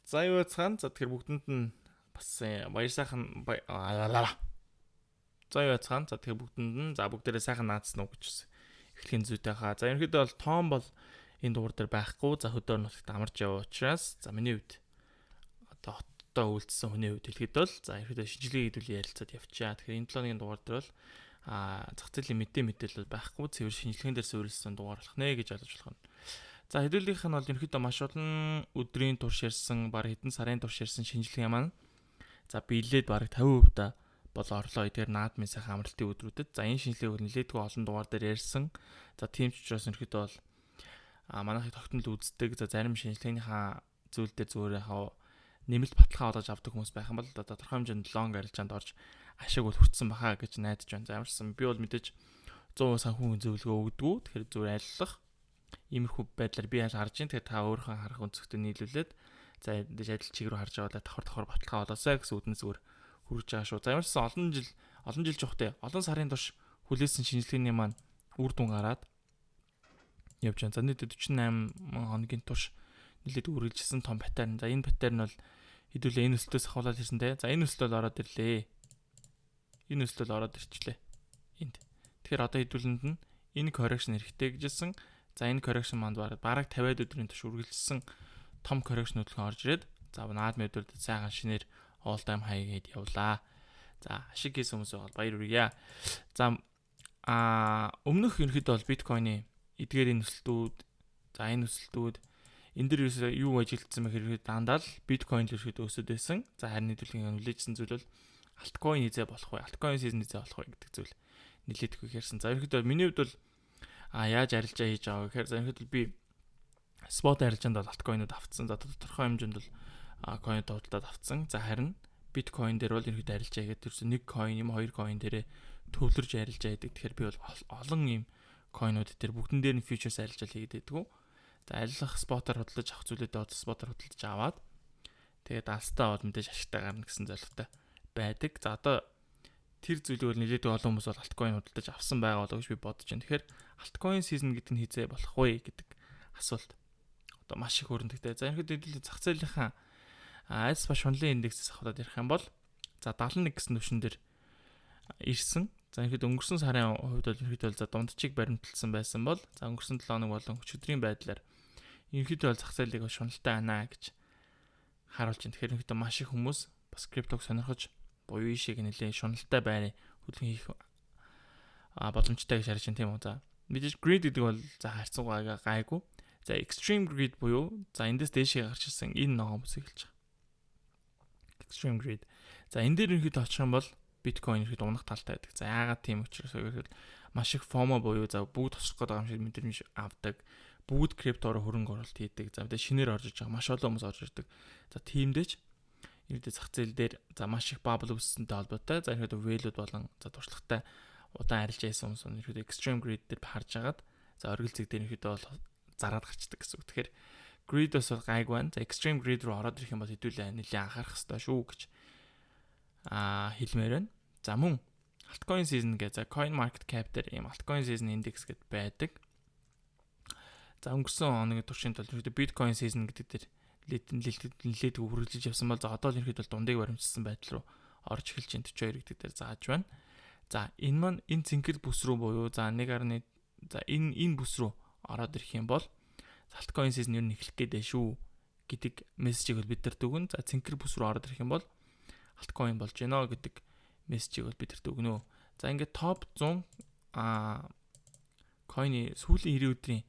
За, юу яцгаан. За, тэгэхээр бүгдэнд нь бас баяр сайхан. За, юу яцгаан. За, тэгэхээр бүгдэнд нь, за, бүгдээрээ сайхан наадсан уу гэж бас эхлэхийн зүйтэй хаа. За, ерөнхийдөө бол том бол энэ дугаар дээр байхгүй. За, хөдөөр нь бол амарч яваа учраас, за, миний хувьд, одоо хоттой үлдсэн хүний хувьд хэлэхэд бол, за, ерөнхийдөө шинжилгээ хэдүүл ярилцаад явчаа. Тэгэхээр энэ 7 хоногийн дугаар дээр бол зах зээлийн мэдээлэл байхгүй, цэвэр шинжилгээнд дээр суурилсан дугаар болох нэ гэж ойлгож болох нь. За, хэдүүлгийнх нь бол ерөнхийдөө маш олон өдрийн турш ярьсан, бараг хэдэн сарын турш ярьсан шинжилгээ маань, за, биелээд бараг 50% та бол орлоо. Эдгээр наадмын сайхан амралтын өдрүүдэд, за, энэ шинжилгээг бол нэлээдгүй олон дугаар дээр ярьсан. За, тийм ч учраас ерөнхийдөө бол манайхыг тогтмол үздэг. За, зарим шинжилгээнийхаа зүйл дээр зүгээр яхаа нэмэлт баталгаа олгож авдаг хүмүүс байх юм бол тодорхой хэмжээнд long арилжаанд орж ашиг бол хүртсэн баха гэж найдаж байна. За, ямарсан би бол мэдээж 100% санхүүгийн зөвлөгөө өгдөггүй. Тэгэхээр зүгээр альлах иймэрхүү байдлаар би аль харж байна. Тэгэхээр та өөрийнхөө харах өнцөгтөө нийлүүлээд, за, мэдээж адил чиг рүү харж байгаа бол давхар давхар баталгаа олоосай гэсэн үднэс зүгээр хүрэж байгаа шүү. За, ямарсан олон жил жоохтой олон сарын турш хүлээсэн шинжилгээний маань үр дүн гараад явж байна. За, нийтдээ 48 хоногийн турш нэлээд үргэлжилсэн том pattern. За, энэ pattern бол хэдүүлээ энэ өсөлтөөс ахуулаад ирсэн те. За, энэ өсөлт бол ороод ирлээ. Энэ өсөлт бол ороод ирчлээ. Энд. Тэгэхээр одоо хэдүүлэнд нь энэ correction эрэхтэй гэжсэн. За, энэ correction манд бараг 50-ад өдрийн турш үргэлжилсэн том correction хөдөлгөөн орж ирээд, за, наадмын өдрүүдэд сайхан шинээр all time high гээд явлаа. За, ашиг хийсэн хүмүүс байгаа баяр хүргье. За, өмнөх ерөнхийдөө бол биткойны эдгээрийн өсөлтүүд, за, энэ өсөлтүүд энэ дэр ерөөсөө юу ажиглагдсан бэ гэхээр дандаа л биткойн л ерөөсөө өсөд байсан. За, харин нийтүүлгийн хүлээжсэн зүйл бол altcoin хизээ болох вэ? Altcoin season хизээ болох вэ гэдэг зүйл нэлээдгүй ярьсан. За, ерөнхийдөө миний хувьд бол яаж арилжаа хийж байгаа гэхээр, за, ерөнхийдөө би spot арилжаанд бол altcoin-ууд авцсан. За, тодорхой хэмжээнд бол coin худалдаад авцсан. За, харин биткойн дээр бол ерөнхийдөө арилжаа хийгээд тэрсэн нэг coin юм, хоёр coin дээрээ төвлөрж арилжаа хийдэг. Тэгэхээр би бол олон юм coin-ууд дээр бүгдэн дээр нь futures арилжаа хийгээд байдгүй. За, арилжах spot-оор худалдаж авах зүйлүүдээ одоо spot-оор худалдаж аваад, тэгээд алстаа бол мэдээж ашигтай гарна гэсэн зорилготой байдаг. За, одоо тэр зүйлийг бол нэлээдгүй олон хүмүүс бол altcoin худалдаж авсан байгаа болоо гэж би бодож байна. Тэгэхээр altcoin season гэдэг нь хизээ болох вэ гэдэг асуулт одоо маш их өрнөдөгтэй. За, ерөнхийдөө хэдүүлээ зах зээлийнхаа айц ба шунлын индексээс авахлаад ярих юм бол, за, 71 гэсэн түвшин дээр ирсэн. За, ерөнхийдөө өнгөрсөн сарын хувьд бол ерөнхийдөө за дундчийг баримталсан байсан бол, за, өнгөрсөн 7 хоног болон өчигдрийн байдлаар ерөнхийдөө бол зах зээлийг шуналтай байна гэж харуулж байна. Тэгэхээр ерөнхийдөө маш их хүмүүс бас криптог сонирхож буюу ийшээ нэлээд шуналтай байрны хөдөлгөөн хийх боломжтой гэж харж байна, тийм үү. За, мэдээж greed гэдэг бол, за, харьцангуй гайгүй. За, extreme greed буюу, за, эндээс дээшээ гарч ирсэн энэ ногоон бүсийг хэлж байгаа. Extreme greed. За, энэ дээр ерөнхийдөө очих юм бол биткойн ерөнхийдөө унах талтай байдаг. За, яагаад тийм учраас гэвэл маш их FOMO буюу, за, бүгд тосрох гээд байгаа юм шиг мэдрэмж авдаг. Бүгд криптоор хөрөнгө оруулалт хийдэг. За, мэдээ шинээр орж иж байгаа маш олон хүмүүс орж ирдэг. За, тиймдээ ч ерөнхийдөө зах зээл дээр, за, маш их bubble үүссэнтэй холбоотой, за, ерөнхийдөө whale-үүд болон, за, туршлагатай удаан арилж яасан хүмүүс ерөнхийдөө extreme greed дээр харж агаад, за, оргил зэг дээр ерөнхийдөө бол зараад гарчдаг гэсэн үг. Тэгэхээр greed бас бол гайг байна. За, extreme greed руу ороод ирэх юм бол хэдүүлээ нэлээд анхаарах хэрэгтэй шүү гэж хэлмээр байна. За, мөн altcoin season гэж, за, coin market cap дээр ийм altcoin season index гэд байдаг. За, өнгөрсөн хоногийн туршийн тул ерөнхийдөө bitcoin season гэдэг дээр нэлээд үргэлжлэж явсан бол, за, одоо л ерөнхийдөө дундыг баримталсан байдал руу орж эхэлж байна, 42 гэдэг дээр зааж байна. За, энэ маань энэ цэнхэр бүс рүү буюу, за, 1. За, энэ бүс рүү ороод ирэх юм бол altcoin season ер нь эхлэх гээд шүү гэдэг мессежийг бол бид нарт өгнө. За, цэнхэр бүс рүү ороод ирэх юм бол altcoin болж гинэ гэдэг мессежийг бол бид нарт өгнө. За, ингээд топ 100 coin-ы сүүлийн 90 өдрийн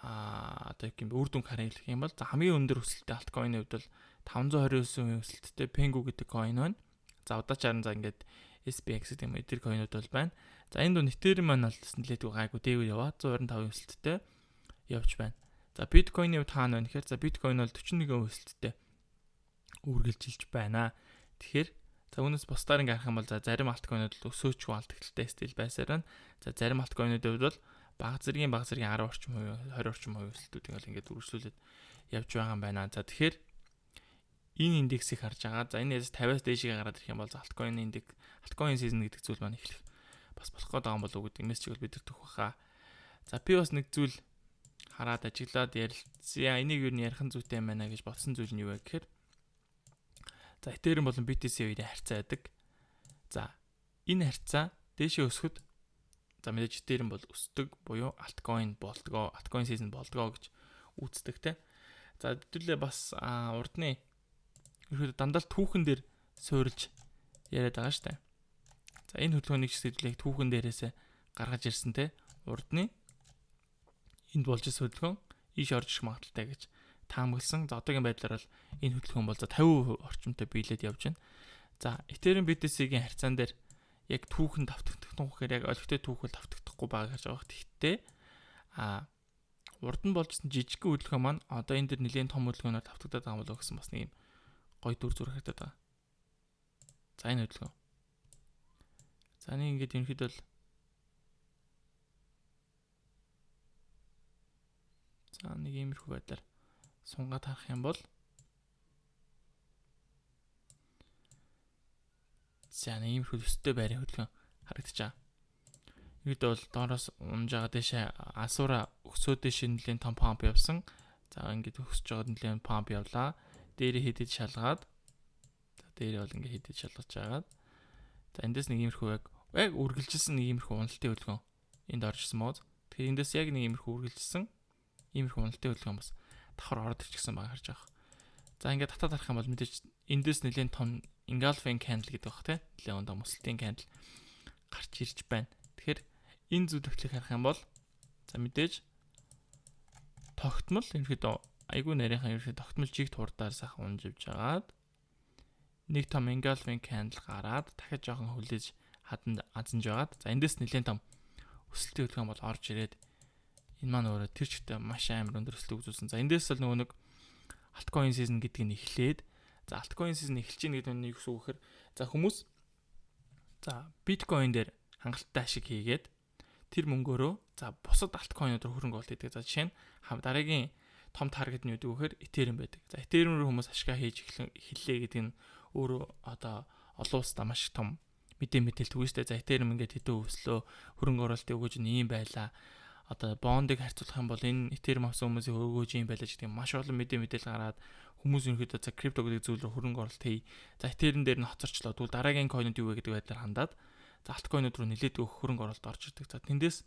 одоо юм үр дүнг харах юм бол, за, хамгийн өндөр өсөлттэй altcoin-ы хувьд бол 529% өсөлттэй Pengu гэдэг coin байна. За, удаачаар нь, за, ингээд SPX гэдэг юм эдгээр coin-ууд бол байна. За, энэ дунд Ethereum маань бол нэлээдгүй гайгүй дээгүүр яваа, 125% өсөлттэй явж байна. За, биткойны хувьд хаана байна гэхээр, за, биткойн бол 41% өсөлттэй үргэлжилж байна. Тэгэхээр, за, үүнээс бусдаар ингээ харах юм бол, за, зарим altcoin-ууд л өсөөчгүй алдагдaltaй стил байсаар байна. За, зарим altcoin-уудын хувьд бол баг зэргийн 10 орчим хувь, 20 орчим хувь өсөлтүүдийг бол ингээд үргэлжлүүлээд явж байгаа юм байна. За, тэгэхээр энэ индексийг харж байгаа. За, энэ 50-аас дээшээ гараад ирэх юм бол altcoin индекс, altcoin season гэдэг зүйл маань эхлэх бас болох гээд байгаа юм болов уу гэдэг мессежийг бол бид нар өгөх баха. За, би бас нэг зүйл Хараад ажиглаад ярилцъя. Энийг юу нь ярих зүйтэй юм байна гэж бодсон зүйл нь юу вэ гэхээр за, Ethereum болон BTC хоёрын харьцаа байдаг. За, энэ харьцаа дээшээ өсөхөд за, мэдээж Ethereum бол өсдөг буюу altcoin болдгоо, altcoin season болдгоо гэж үздэг те. За, хэдүүлээ бас урдны ерөөдөө дандаа л түүхэн дээр суурилж яриад байгаа штэ. За, энэ хөдөлгөөнийг ч хэдүүлээ түүхэн дээрээсээ гаргаж ирсэн те. Урдны энд болж ирсэн хөдөлгөөн ийш орж ирэх магадлалтай гэж таамагласан. За, одоогийн байдлаар бол энэ хөдөлгөөн бол за 50% орчимтай биелээд явж байна. За, Ethereum BTC-гийн харьцаан дээр яг түүхэн давтагдах нь гэхээр яг олигтой түүхэл давтагдахгүй байгаа гэж байгаа. Тэгэхдээ урд нь болжсэн жижигхэн хөдөлгөөн маань одоо энэ дэр нэлийн том хөдөлгөөнөөр давтагдаад байгаа болоо гэсэн бас нэг юм гоё дүр зураг харагдаад байгаа. За, энэ хөдөлгөөн. За, нэг ингээд ерөнхийдөө бол за, нэг иймэрхүү байдлаар сунгаад харах юм бол за, нэг иймэрхүү төстэй байрын хөдөлгөөн харагдаж байгаа. Ерөнхийдөө бол доороос унж байгаа, дээшээ асуура өсөө дээшээ нэлийн том pump явсан. За, ингээд өсөж байгаа, нэлийн pump явлаа. Дээрээ хэдэд шалгаад, за, дээрээ бол ингээд хэдэд шалгаж агаад, за, эндээс нэг иймэрхүү яг үргэлжилсэн нэг иймэрхүү уналтын хөдөлгөөн энд орж ирсэн мод. Тэгэхээр эндээс яг нэг иймэрхүү үргэлжилсэн иймэрхүү уналтын хөдөлгөөн бас давхар ороод ирчихсэн байгаа харж байгаа. За, ингээд татаад харах юм бол мэдээж эндээс нэлийн том engulfing candle гэдэг баг те. Нэлээд ундаа мөсөлтийн candle гарч ирж байна. Тэгэхээр энэ зүйлийг харах юм бол за, мэдээж тогтмол ерөнхийдөө айгүй нарийнхан ерөнхийдөө тогтмол жигт хурдаар сайхан унж ивж агаад нэг том engulfing candle гараад дахиад жоохон хүлээж хаданд азанж байгаад, за, эндээс нэлээд том өсөлтийн хөдөлгөөн бол орж ирээд энэ маань өөрөө тэр чигтээ маш амар өндөр өсөлт үзүүлсэн. За, эндээс л нөгөө нэг altcoin season гэдэг нь эхлээд, за, altcoin season эхэлж гин гэдэг нь юу гэсэн үг гэхээр за, хүмүүс за биткойн дээр хангалттай ашиг хийгээд тэр мөнгөөрөө за бусад altcoin-ууд руу хөрөнгө оруулалт хийдэг. За, жишээ нь дараагийн том target нь юу гэдэг вэ гэхээр Ethereum байдаг. За, Ethereum руу хүмүүс ашгаа хийж эхэллээ гэдэг нь өөрөө одоо олон улсдаа маш том мэдээ мэдээлэл түгэн штэ. За, Ethereum ингээд хэдэн өслөө, хөрөнгө оруулалтын өгөөж нь ийм байлаа. Одоо бондыг харьцуулах юм бол энэ Ethereum авсан хүмүүсийн өгөөж ийм байлаа гэдэг маш олон мэдээ мэдээлэл гараад хүмүүс ерөнхийдөө за крипто гэдэг зүйл рүү хөрөнгө оруулалт хий. За, Ethereum дээр нь хоцорчлоо. Тэгвэл дараагийн coin-ууд юу вэ гэдэг байдлаар хандаад за altcoin-ууд руу нэлээд өгөх хөрөнгө оруулалт орж ирдэг. За, тэндээс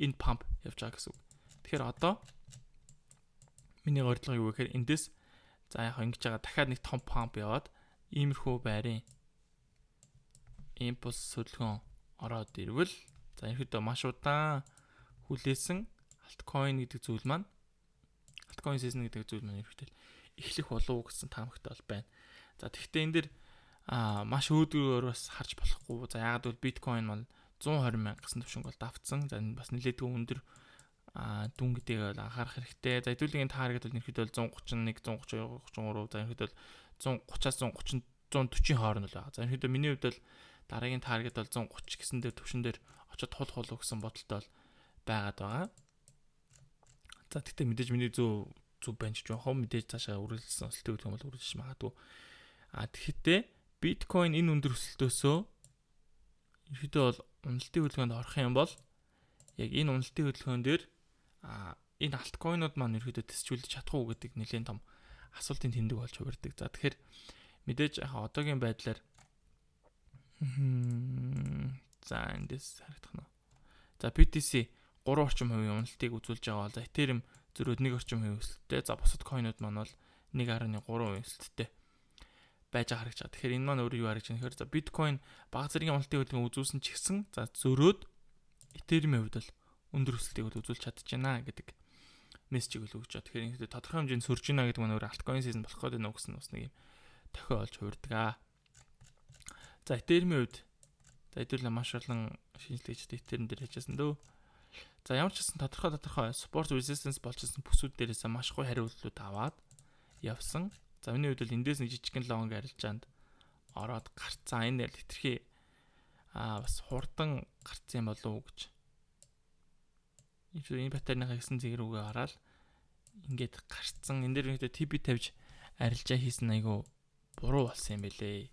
энэ pump явж байгаа гэсэн үг. Тэгэхээр одоо миний горилго юу вэ гэхээр эндээс за яг ингэж байгаа дахиад нэг том pump яваад иймэрхүү байрын импульс хөдөлгөөн ороод ирвэл за, ерөнхийдөө маш удаан хүлээсэн altcoin гэдэг зүйл маань, altcoin season гэдэг зүйл маань ерөнхийдөө эхлэх болов уу гэсэн таамагтай бол байна. За, тэгэхдээ энэ дэр маш өөдгөөр бас харж болохгүй. За, яагаад гэвэл биткойн маань 120 мянга гэсэн түвшинг бол давтсан. За, энэ бас нэлээдгүй өндөр дүн гэдгийг бол анхаарах хэрэгтэй. За, хэдүүлгийн target бол ерөнхийдөө 131, 132, 33, за, ерөнхийдөө 130-аас 130, 140-ийн хооронд л байгаа. За, ерөнхийдөө миний хувьд бол дараагийн target бол 130 гэсэн дээр түвшин дээр очиод тулах болов гэсэн бодолтой бол байгаад байгаа. За, тэгтээ мэдээж миний зөв зөв байна ч жоохон мэдээж цаашаа үргэлжилсэн өсөлтийг өгөх юм бол үргэлжиж магадгүй. А тэгэхдээ биткойн энэ өндөр өсөлтөөсөө ерөнхийдөө бол уналтын хөдөлгөөнд орох юм бол яг энэ уналтын хөдөлгөөн дээр энэ altcoin-ууд маань ерөнхийдөө тэсчүүлж чадах уу гэдэг нэлээд том асуултын тэмдэг болж хувирдаг. За, тэгэхээр мэдээж яг одоогийн байдлаар за эндээс харагдах нь. За, BTC 3 орчим хувийн уналтыг үзүүлж байгаа бол Ethereum зөрөөд 1 орчим хувийн өсөлттэй. За, бусад coin-ууд маань бол 1.3% өсөлттэй байж байгаа харагдаж байгаа. Тэгэхээр энэ маань өөрөө юу харагдаж байна гэхээр за биткойн бага зэргийн уналтын хөдөлгөөн үзүүлсэн ч гэсэн за зөрөөд Ethereum-ийн хувьд бол өндөр өсөлтийг бол үзүүлж чадж байна гэдэг мессежийг л өгч байгаа. Тэгэхээр энэ тодорхой хэмжээнд сөрж байна гэдэг нь өөрөө altcoin season болох гэдэг нь гэсэн бас нэг юм дохио олж хувирдаг аа. За, Ethereum-ийн хувьд за хэдүүлээ маш олон шинжилгээчд Ethereum дээр хийжсэн дөө. За, ямар ч гэсэн тодорхой support resistance болчихсон бүсүүд дээрээс маш гоё хариултууд аваад явсан. За, миний хувьд бол эндээс нэг жижигхэн long арилжаанд ороод гарцсан. Энэ л хэтэрхий бас хурдан гарцсан юм болов уу гэж. Энэ pattern-ыхаа гисэн зэг рүүгээ ороод ингээд гарцсан. Энэ дээр ерөнхийдөө TP тавьж арилжаа хийсэн айгу буруу болсон юм бэлээ.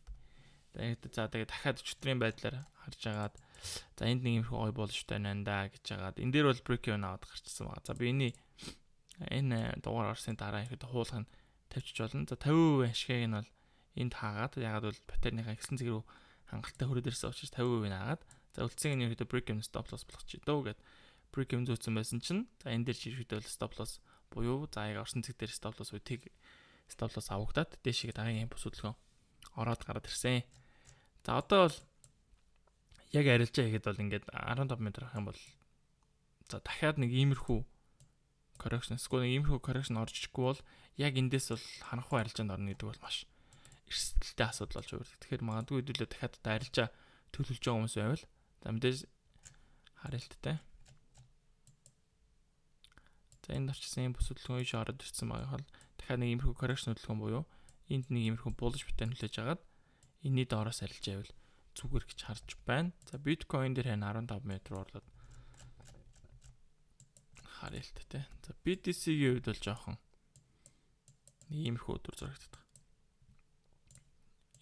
За, тэгээд дахиад өчтөрийн байдлаар харж агаад за энд нэг юм их гоё боломжтой байна да гэж хагаад энэ дээр бол break even аваад гарчсан байгаа. За, би энэний Энэ дугаар орсны дараа ихэд хуулах нь тавьчих болно. За, 50% ашигыг нь бол энд хаагаад, ягаад бол pattern-ыхаа ихсэн цэг рүү хангалттай хүрээд ирсэн учраас 50% нь хаагаад, за, үлдсэн нь ерөөдөө break even stop loss болгочих дөө гэд break even зүүцсэн байсан чинь, за, энэ дээр чи ерөөдөө stop loss буюу, за, яг орсон цэг дээр stop loss буюу тэг stop loss авагдаад дээшээ дараагийн импульс хөдөлгөөн ороод гараад ирсэн. За, одоо бол яг арилжаа хийхэд бол ингээд 15 м авах юм бол, за, дахиад нэг иймэрхүү correction, эсвэл нэг иймэрхүү correction орж ирэхгүй бол яг эндээс бол харанхуй арилжаанд орно гэдэг бол маш эрсдэлтэй асуудал болж хувирдаг. Тэгэхээр магадгүй хэдүүлээ дахиад одоо арилжаа төлөвлөж байгаа хүмүүс байвал, за, мэдээж харалттай. За, энд орчсон юм бүс хөдөлгөөн ийш ороод ирсэн байгаа бол дахиад нэг иймэрхүү correction хөдөлгөөн буюу энд нэг иймэрхүү bullish pattern хүлээж агаад энэний доороос арилжаа байвал зүгээр гэж харж байна. За, биткойн дээр харин 15 м орлоод харъя л та, тий. За, BTC-ийн хувьд бол жоохон нэг иймэрхүү өдөр зурагддаг.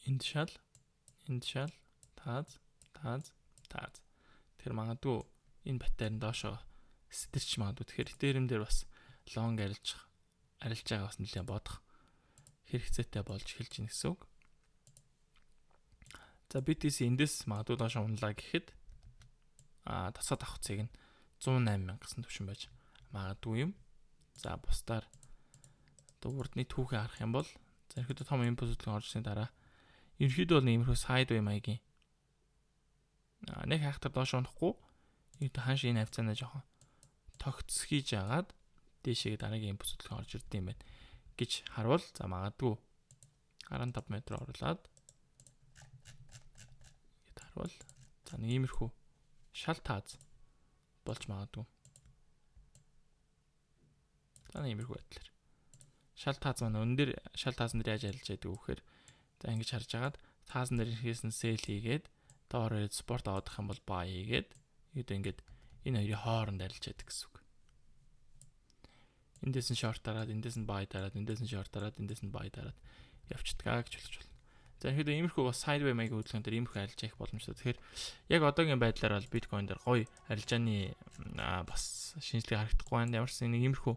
Энд шал, энд шал, тааз, тааз, тааз. Тэгэхээр магадгүй энэ pattern доошоо сэтэрч магадгүй. Тэгэхээр Ethereum дээр бас long арилж байгаа бас нэлээд бодох хэрэгцээтэй болж эхэлж байна гэсэн үг. За, BTC эндээс магадгүй доош унлаа гэхэд тасаад авах цэг нь 108 мянга гэсэн түвшин байж магадгүй юм. За, бусдаар одоо урдны түүхээ харах юм бол, за, ерөнхийдөө том импульс хөдөлгөөн орж ирсний дараа ерөнхийдөө бол нэг иймэрхүү sideway маягийн нэг хайхтар доош унахгүй, ерөнхийдөө ханш энэ хавцаанаа жоохон тогтс хийж агаад дээшээ дараагийн импульс хөдөлгөөн орж ирд юм байна гэж харуул, за, магадгүй 15 м оруулаад гэд харуул, за, нэг иймэрхүү шал тааз болж магадгүй. За, нэг иймэрхүү байдлаар. Шал тааз маань өн дээр шал таазан дээр яаж арилж яадаг вэ гэхээр, за, ингэж харж агаад таазан дээр хийсэн sell хийгээд доор ирээд support авах юм бол buy хийгээд ингээд энэ хоёрын хооронд арилж яадаг гэсэн үг. Эндээс нь short дараад, эндээс нь buy дараад, эндээс нь short дараад, эндээс нь buy дараад явцдгаа гэж болж байна. За, ихэд иймэрхүү бас sideway маягийн хөдөлгөөн дээр иймэрхүү арилжаа их боломжтой. Тэгэхээр яг одоогийн байдлаар бол биткойн дээр гоё арилжааны бас шинжилгээ харагдахгүй байна. Ямар ч нэг иймэрхүү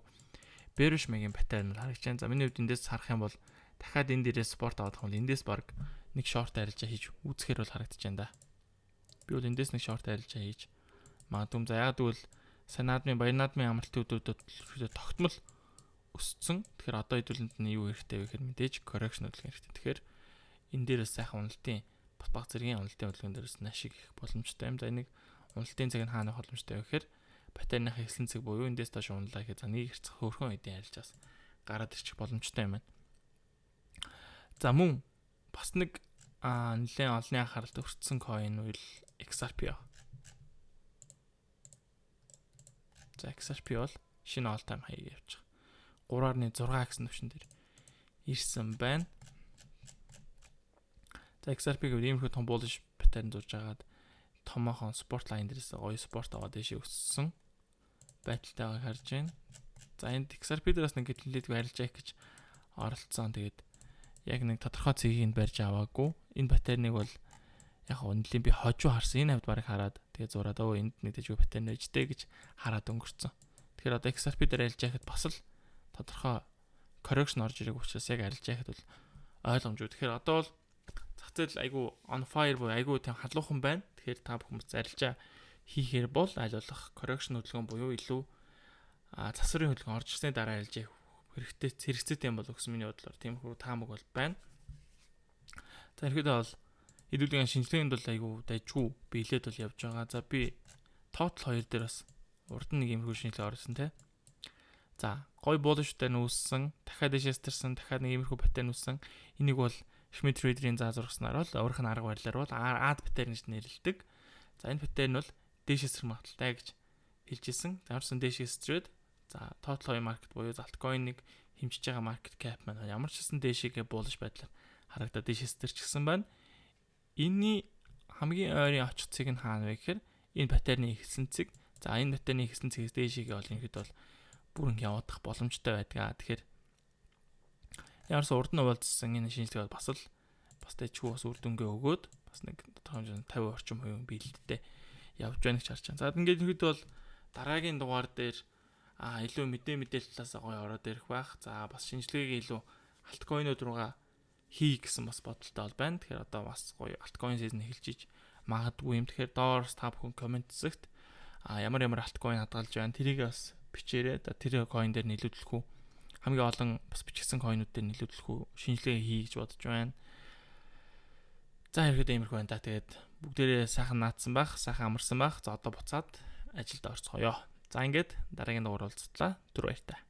bearish маягийн pattern харагдаж байна. За, миний хувьд эндээс харах юм бол дахиад энэ дээрээс support авах юм бол эндээс баг нэг short арилжаа хийж үзэхээр бол харагдаж байна да. Би бол эндээс нэг short арилжаа хийж магадгүй. За, яг гэвэл санаадмын баярнаадмын амралтын өдрүүдэд тогтмол өссөн. Тэгэхээр одоо хэдүүлэнд нь юу хэрэгтэй вэ гэхээр мэдээж correction хөдөлгөөн хэрэгтэй. Тэгэхээр энэ дээрээс сайхан уналтын бас баг зэргийн уналтын хөдөлгөөн дээрээс ашиг их боломжтой юм. За, энийг уналтын цаг нь хаана боломжтой вэ гэхээр pattern-ынхаа эхлэн цэг буюу эндээс доош унлаа гэхэд, за, нэг хэрцэх хөөрхөн эдийн арилжаас гараад ирчих боломжтой юм байна. За, мөн бас нэг нэлээд олонний анхааралд өртсөн coin үйл XRP ба. За, XRP бол шинэ all time high явж байгаа. 3.6 гэсэн түвшин дээр ирсэн байна. За, XRP гэвэл иймэрхүү том bullish pattern зурж агаад томоохон support line дээрээс гоё support аваад дэшээ өссөн байдалтайгааг харж байна. За, энд XRP дээрээс нэг гэтлэлээдгүй арилжаа их гэж оролцсон. Тэгээд яг нэг тодорхой цэгийг барьж аваагүй. Энэ pattern-ыг бол яг үнэлийн би хожуу харсан. Энэ хавьд барыг хараад тэгээ зураад өө энд нэг дэжгүй pattern байж тээ гэж хараад өнгөрцөн. Тэгэхээр одоо XRP дээр арилж яхад бас л тодорхой correction орж ирэх учраас яг арилж яхад бол ойлгомжгүй. Тэгэхээр одоо бол зах зээл айгу on fire буюу айгу тийм халуухан байна. Тэгэхээр та бүхэн бас арилжаа хийхээр бол аль болох correction хөдөлгөөн буюу илүү засварын хөдөлгөөн орж ирсний дараа арилжаа хэрэгтэй хэрэгцээтэй юм бол өгсөн миний бодлоор тиймэрхүү таамаг бол байна. За, ерөнхийдөө бол хэдүүлгийн шинжилгээнд бол айгу дайжгүй биелээд бол явж байгаа. За, би total 2 дээр бас урд нь нэг иймэрхүү шинжилгээ оруулсан те. За, гой bullish pattern үүссэн, дахиад дэшээс тэрсэн, дахиад нэг иймэрхүү pattern үүссэн. Энийг бол Schmidt Trader-ийн заа зургаснаар бол өөрөх нь арга барилаар бол ад pattern гэж нэрлэдэг. За, энэ pattern бол дээшээс сэрэх магадлалтай гэж хэлж исэн. За, ямарсан дээшээс сэтрээд, за, total 2 market буюу altcoin-ыг хэмжиж байгаа market cap маань ямар ч гэсэн дээшээгээ bullish байдлаар харагдаад дээшээс сэтэрч гисэн байна. Энийний хамгийн ойрын очих цэг нь хаана вэ гэхээр энэ pattern-ы ихсэн цэг. За, энэ pattern-ы ихсэн цэгээс дээшээгээ бол ерөнхийдөө бол бүрэн явагдах боломжтой байдаг. Тэгэхээр ямарс урд нь уулзсан энэ шинжилгээ бол бас л бас дэжгүй бас үр дүнгээ өгөөд бас нэг тодорхой хэмжээнд 50 орчим хувийн биелэлттэй явж байна гэж харж байна. За, ингээд ерөнхийдөө бол дараагийн дугаар дээр Илүү мэдээлэл талаас гоё ороод ирэх байх. За, бас шинжилгээг илүү altcoin ууд руугаа хий гэсэн бас бодолтой бол байна. Тэгэхээр одоо бас гоё altcoin season эхэлж иж магадгүй юм. Тэгэхээр доорс та бүхэн comment хэсэгт ямар ямар altcoin хадгалж байна, тэрийг бас бичээрэй. Тэр coin дээр нийлүүлэх үү, хамгийн олон бас бичигдсэн coin ууд дээр нийлүүлэх үү, шинжилгээ хий гэж бодож байна. За, ерөөдөө иймэрхүү байна да. Тэгээд бүгдээрээ сайхан наадсан байх, сайхан амарсан байх. За, одоо буцаад ажилд орцгоё. За, ингээд дараагийн дугаар уулзтлаа. Түр баяртай.